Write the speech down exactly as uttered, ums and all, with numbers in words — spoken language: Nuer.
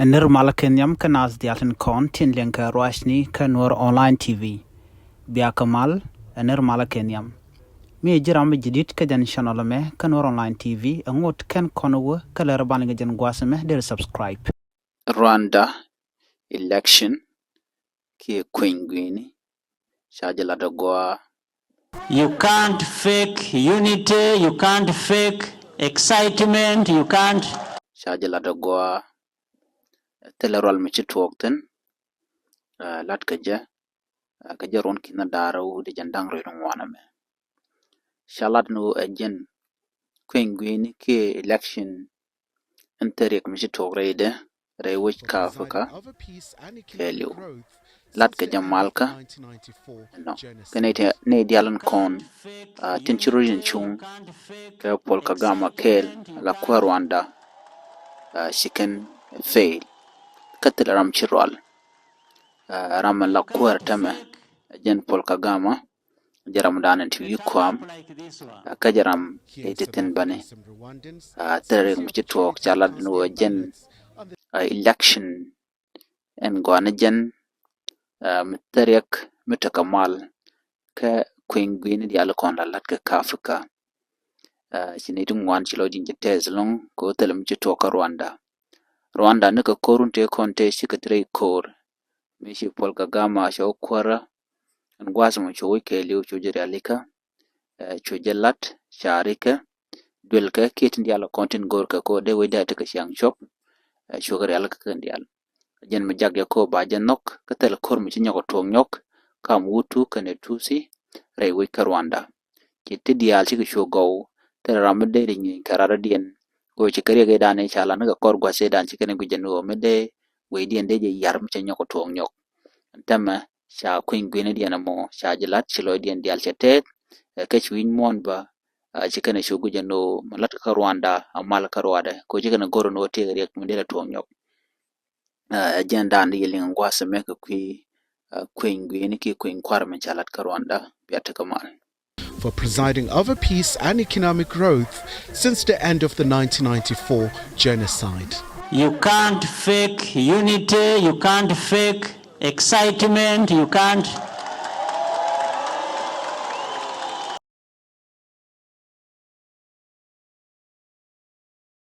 Ɛ nir malä kɛ nhiam kä naath diaal tin kɔn tin liɛŋkɛ ruacni kä Nuɔr Online T V. Biakä mal, ɛ nir malä kɛ nhiam. Mi ɛ ji̱ ram mi jidit kä jɛn channel ɛmɛ kä Nuɔr Online T V, ɛ ŋot kɛn kɔn wä kä lɛr ban liŋ jɛn gua̱a̱th ɛmɛ, deri subscribe. Rwanda election kiɛ kueny guini ca jɛ lat agua. You can't fake unity, you can't fake excitement, you can't. Ca jɛ lat agua. Thilɛ rual mi ci tuɔɔk thin, ah, lat kɛ jɛ, ah, kɛ jɛ ruɔn ki̱n da̱a̱r wut jɛn da̱ŋ rɛy ŋuan ɛmɛ. Ca lat ni ɣöö ɛ jɛn kueny guini kiɛ election in thil riɛk mi ci tuɔɔk rɛydɛ rɛy wec kä Africa kɛɛliw. Lat kɛ jɛ malkä ɛnɔ kɛ nɛy diaal in kɔn, ah, tin ci rɔ yin cuŋ kɛ Paul Kagame kɛɛl la kuäär Rwanda, ah, ci kɛn fail. Kä thilɛ ram ci rual, ah, ram in la kuäär tämɛ ɛ jɛn Paul Kagame. Jɛ ram dan in ti wi̱i̱ kuam, ah, kä jɛ ram iti thin bani. Ah, thil riɛk mi ci tuɔɔk ca lat ni ɣöö jɛn, ah, election ɛn gɔaa ni jɛn, ah, mi thil riɛk mi tekɛ mal kä kueny guini diaal kɔn la lat kɛ kä Africa. Ah, ci nɛy ti ŋuan ci lɔcdiɛn cɛ tɛth ɛlɔ̱ŋ kɛ ɣöö thilɛ mi ci tuɔɔk kä Rwanda. Rwanda ni kɛ ko̱r wun tëë kɔn tëë cikɛ ti rɛy ko̱r. Mi ci Paul Kagame a cɛ wä kuäärä ɛn gua̱a̱th mɔ cu wec kɛɛliw cu jɛ rialikä, eh, cu jɛ lat ca rikɛ duelkɛ kiɛ tin diaal kɔn tin go̱o̱rkɛ kɛ ɣöö dee wecdɛ a tekɛ ciaŋ cuɔp, eh, cukɛ rialikä kɛn diaal. Jɛn mi jak jɛ kɛ ɣöö ba jɛ nhɔk kä thilɛ ko̱r mi ci nyɔk a tuɔɔk nyɔk kam Hutu kɛnɛ Tutsi rɛy wec kä Rwanda. Ci ti diaal cikɛ cu gɔw thilɛ ram mi dee ri nyieeny kɛ radɔdiɛn. Kɛ ɣöö ci kɛ riɛk ëëdan i̱ ca lan ni kɛ kɔr gua̱th ëëdan ci kɛn ɛ guic jɛ ni ɣöö mi dee wecdiɛn dee jɛ yar mi cɛ nyɔk a tuɔɔk nyɔk. Ɛn tämɛ ca kueny guinidiɛn ɛmɔ ca jɛ lat ci lɔcdiɛn diaal cɛ tɛth, eh, kä ci wi̱c muɔ̱ɔ̱n bä, ah, ci kɛn ɛ cu guic jɛ ni ɣöö mi lat kä Rwanda a mal kä Rwanda kɛ ɣöö ci kɛn ɛ go̱r ni ɣöö tëëkɛ riɛk mi dee la tuɔɔk nyɔk. Ah, ɛ jɛn dan di yɛ liŋ gua̱a̱th ɛmɛ kɛ kui̱, ah, kueny guini kiɛ kueny kua̱r mi ca lat kä Rwanda. Bia tekɛ mal. For presiding over peace and economic growth since the end of the nineteen ninety-four genocide. You can't fake unity, you can't fake excitement, you can't.